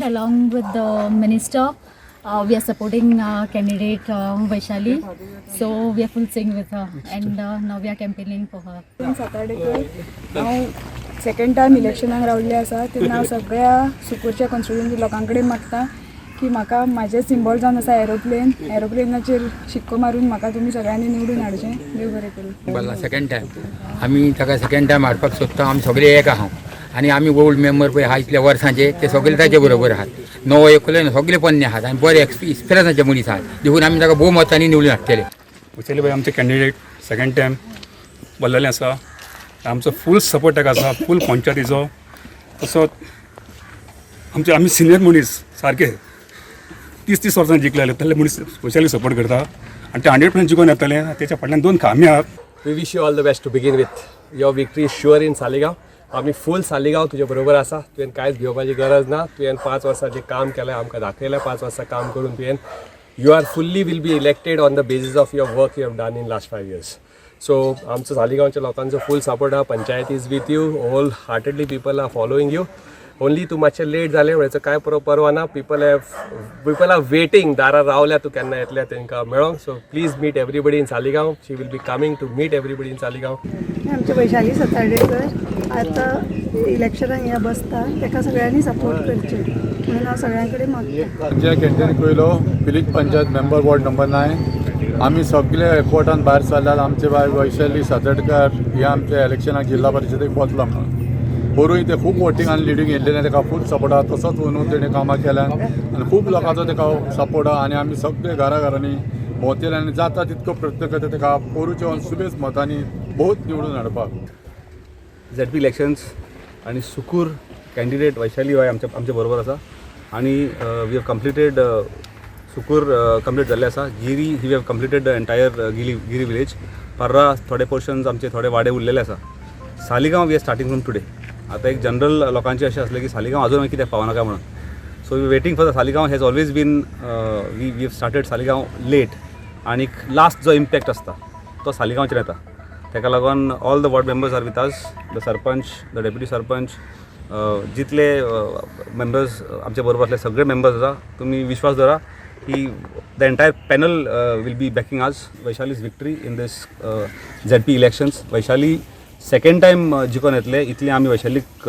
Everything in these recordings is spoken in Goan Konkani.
candidate along with the minister. We are supporting candidate Vaishali. So we are full swing with her and now we are campaigning for her. Satardekar. हांव सेकंड टायम इलेक्शनाक रावल्लें आसा. तेन्ना हांव सगळ्या सुकूरच्या कॉन्स्टिट्युएन्सी लोकां कडेन मागता की म्हाका म्हाजें सिंबॉल जावन आसा एरोप्लेन. एरोप्लेनाचेर शिक्को मारून म्हाका तुमी सगळ्यांनी निवडून हाडचें. देव बरें करूं. बल्ला सेकंड टायम आमी ताका सेकंड टायम हाडपाक सोदता. आमी सगळे एक आहा आनी आमी ओल्ड मेंबर पळय आहा इतल्या वर्सांचे, ते सगळे ताचे बरोबर आहात. नवो एकलो ना, सगळे पोन्ने आहात आनी बरे एक्सपिरियन्साचे मनीस आहात. देखून आमी ताका भोव मतांनी निवडून हाडटले. वैशाली बाई आमचे कॅन्डिडेट सेकंड टायम बल्लेले आसा. आमचो फूल सपोर्ट ताका आसा, फूल पंचायतीचो. तसोच आमचे आमी सिनियर मनीस, सारके 30 30 वर्सां जिखलेले, तसले मनीस वैशाली सपोर्ट करता आनी ते 100% जिखून येतले. तेच्या फाटल्यान दोन खांबे आहात. We wish you all the best to begin with. Your victory is sure in Saligao. आमी फूल सालिगांव तुजे बरोबर आसा. तुवें कांयच भिवपाची गरज ना. तुवें 5 वर्सां जें काम केलें, आमकां दाखयलें. 5 वर्सां काम करून तुवें, you are fully will be elected on the basis of your work you have done in last 5 years. So आमचो सालिगांवच्या लोकांचो फूल सपोर्ट आहा. Panchayat is with you wholeheartedly. People are following you. Only तूं मातशें लेट जालें म्हणल्यार कांय परवा ना. People are waiting. दारार रावल्या, तूं केन्ना येतलें तांकां मेळोंक. So please meet everybody in Saligao. She will be coming to meet everybody in Saligao. आमचे वैशाली सतार्डेकर आतां इलेक्शनाक ह्या बसता. ताका सगळ्यांनी सपोर्ट करचे म्हणून हांव सगळ्यां कडेन मागता. जे कॅन्टीन Coelho, village panchayat member, ward number 9. आमी सगळे एकवटान भायर सरल्यात. आमचे बाय वैशाली सातडकर हे आमच्या इलेक्शनाक जिल्हा परिशदेक वतलो म्हणून. पोरूय ते खूब वोटींग आनी लिडींग येयल्लें. ताका फूल सपोर्ट आहा. तसोच अंदू तेणें कामां केल्यान आनी खूब लोकांचो ताका सपोर्ट आहा आनी आमी सगळे घरा घरांनी भोंवतले आनी जाता तितको प्रयत्न करता ताका पोरूच्या सुबेज मतांनी बहुत निवडून हाडपाक. झेडपी इलेक्शन्स आणि सुकूर कॅन्डिडेट वैशाली बाय आमच्या बरोबर आसा आणि we have completed Sukur, complete जाल्ले आसा. Giri we have completed the entire Giri village. Parra थोडे पोर्शन्स, आमचे थोडे वाडे उरलेले आसा. Saligao we are starting from today. आतां एक जनरल लोकांचे अशें आसलें की सालिगांव अजून कित्याक पावना काय म्हणून. So we waiting for the Saligao has always been, we have started Saligao late आनी लास्ट जो इम्पॅक्ट आसता तो सालिगांवचेर येता. ताका लागून all the ward members are with us, the sarpanch, the deputy sarpanch, जितले मेंबर्स आमच्या बरोबर आसले, सगळे मेंबर्स आसा. तुमी विश्वास दवरा की the entire panel will be backing us Vaishali's victory in this ZP elections. Vaishali second time जिखून येतले. इतलें आमी वैशालीक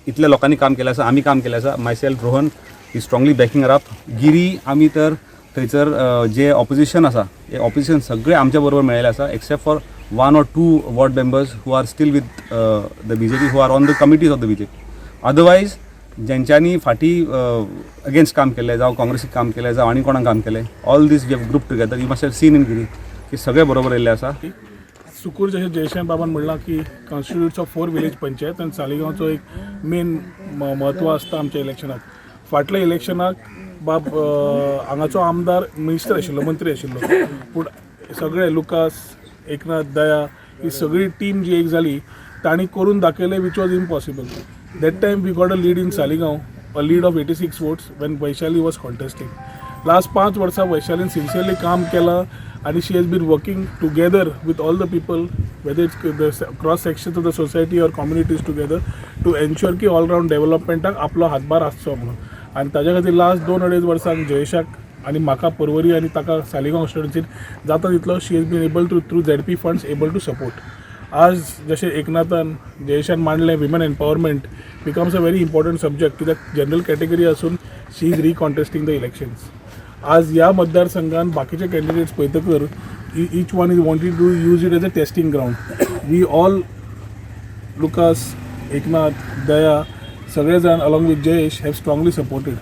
इतल्या लोकांनी काम केलें आसा, आमी काम केलें आसा. Myself, Rohan is strongly backing up. Giri आमी तर थंयसर जे ऑपोजिशन आसा, हे ऑपोजिशन सगळे आमच्या बरोबर मेळिल्ले आसा, except for one or two ward members who are still with the BJP, who are on the committees of the BJP. Otherwise जेंच्यांनी फाटीं अगेन्स्ट काम केलें, जावं काँग्रेसीक काम केलें, जावं आनी कोणाक काम केलें, all this we have group together. You must have seen in Giri की सगळे बरोबर येयल्ले आसा. सुकूर, जशें जयेशान बाबान म्हणलां की constitutes of four village panchayat आनी सालिगांवचो एक मेन म्हत्व आसता आमच्या इलेक्शनाक. फाटल्या इलेक्शनाक बाब हांगाचो आमदार मिनिस्टर आशिल्लो, मंत्री आशिल्लो, पूण सगळे लुकास, एकनाथ, दया ही सगळी टीम जी एक जाली, तांणी करून दाखयलें which was impossible. That time we got a lead in Saligao, a lead of 86 votes when Vaishali was contesting. Last 5 वर्सां वैशालीन सिन्सियरली काम केलां आनी she has been working together with all the people, whether it's the cross sections of the society or communities together, to ensure की ऑल रावंड डेव्हलपमेंटाक आपलो हातभार आसचो म्हणून. आनी ताज्या खातीर लास्ट 2-2.5 वर्सांक जयेशाक आनी म्हाका परवरी आनी ताका सालिगांव कॉन्स्टिट्युएन्सीन जाता तितलो she has been able to, through ZP funds, able to support. आज जशें एकनाथान, जयेशान मांडलें, women empowerment becomes a very important subject, कित्याक जनरल कॅटेगरी आसून she is recontesting the elections. आज ह्या मतदारसंघात बाकीचे candidates पळयतकर each one is wanted to use it as a testing ground. We all, Lucas, Eknath, दया, सगळे जाण along with Jayesh have strongly supported.